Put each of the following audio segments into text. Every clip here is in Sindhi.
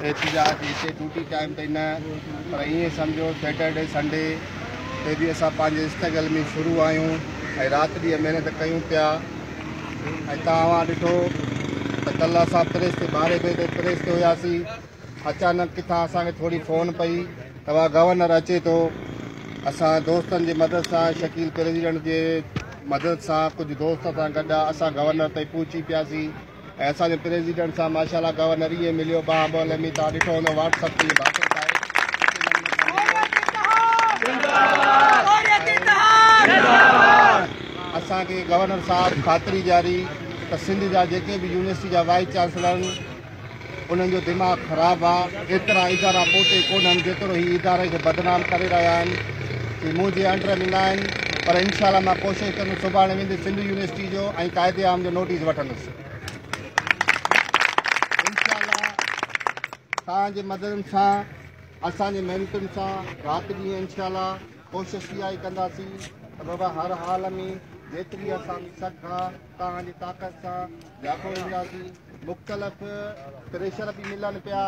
احتجاج هتي ڊيوٽي ٽائيم تي نه پر ائين سمجهو سيٽرڊي سنڊي تي به اسان پنهنجي اسٽرگل ۾ شروع آهيون ۽ رات ڏينهن محنت ڪيون پيا. ۽ توهان ڏٺو ته ڪلهه اسان پريس تي 12 بجي تي پريس تي هياسين. اچانڪ ڪٿان اسان کي ٿوري فون پئي ته واهه گورنر اچي ٿو. اسان دوستن جي مدد سان، شڪيل پريزيڊنٽ جي مدد سان، ڪجهه دوست سان گڏ اسان گورنر تائين پهچي پياسين ۽ اسان جي پريزيڊنٽ سان ماشاء الله گورنر ائين مليو ٻانهن ٻول ۾. توهان ڏٺو هوندو واٽس اپ تي ڀاڪر پائي. اسان کي گورنر صاحب خاطري ڏياري ته سنڌ جا جيڪي به يونيورسٽي جا وائيس چانسلر آهن انهن جو دماغ خراب آ، ايترا ادارا پوئتي ڪونهن جيترو هي اداري کي بدنام ڪري رهيا آهن. هي منهنجي انڊر ۾ نه آهن پر انشاء الله مان ڪوشش ڪندس سڀاڻي ويندي سنڌ يونيورسٽي جو ۽ قائد عام جو نوٽيس وٺندس. انشاء الله توهان جي مددن سان، اسان جي محنتن سان رات ڏينهن انشاء الله ڪوشش اها ئي ڪنداسين ته بابا هر حال ۾ جيتري اسان جي سگهه آ توهان جي طاقت سان جاکوڙينداسين. مختلف پريشر به ملن پيا،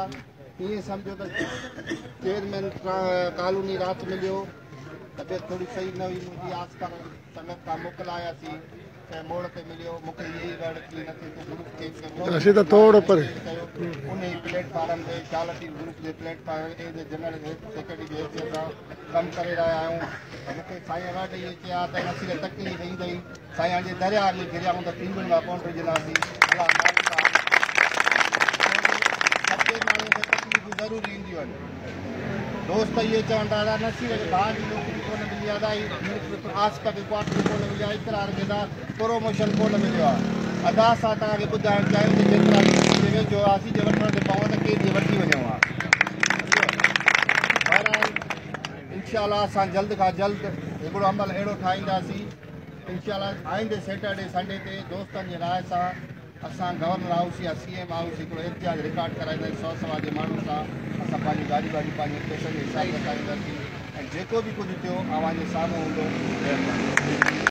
ائين سمجهو ته چيئرمين ڪالوني رات مليو، طبيعت ٿوري صحيح نه هئي منهنجي، آس پاس سنگت کان موڪلاياسين، ڪنهن موڙ تي مليو، مون کي اهي ئي ورڊ ٿي نه ٿي تون گروپ چينج ڪيو. رشيد ٿورو پري. ڪيو انهي پليٽ فارم تي شاهه لطيف گروپ جي پليٽ فارم اي جي جنرل سيڪريٽري جي حيثيت سان ڪم ڪري رهيا آهيون ته مون کي سائين ورڊ اهي چيا ته نصير تڪليف ايندئي، سائين جي درياء ۾ گريائون ته پينگهن مان ڪونه ڊڄنداسين. الله مالڪ آهي. سچي ماڻهوء کي تڪليفون ضرور اينديون آهن. دوست اهي چون ٿا ادا نصير کي ڀاء جي نوڪري ڪونه ملي آهي، ادا هي آسڪ کي ڪوارٽر ڪونه مليو آهي، اقرار کي ادا پروموشن ڪونه مليو آهي. ادا اسان توهان کي ٻڌائڻ چاهيون ته جيترا نصير جي ويجهو هئاسين جي وٺڻ تي پئون ته ڪي ڏينهن وٺي وڃون ها. بهرحال انشاء الله اسان جلد کان جلد هڪڙو عمل اهڙو ٺاهينداسين. انشاء الله آئيندي سيٽرڊي سنڊي تي دوستن جي راء سان اسان گورنر هائوس يا سي ايم هائوس هڪڙو احتجاج رڪارڊ ڪرائينداسين. سو سوا جي ماڻهن سان اسان پنهنجون گاڏيون واڏيون پنهنجي پئسن جي حساب رکائينداسين ۽ جيڪو به ڪجهه ٿيو اوهان جي سامهون هوندو. مهرباني.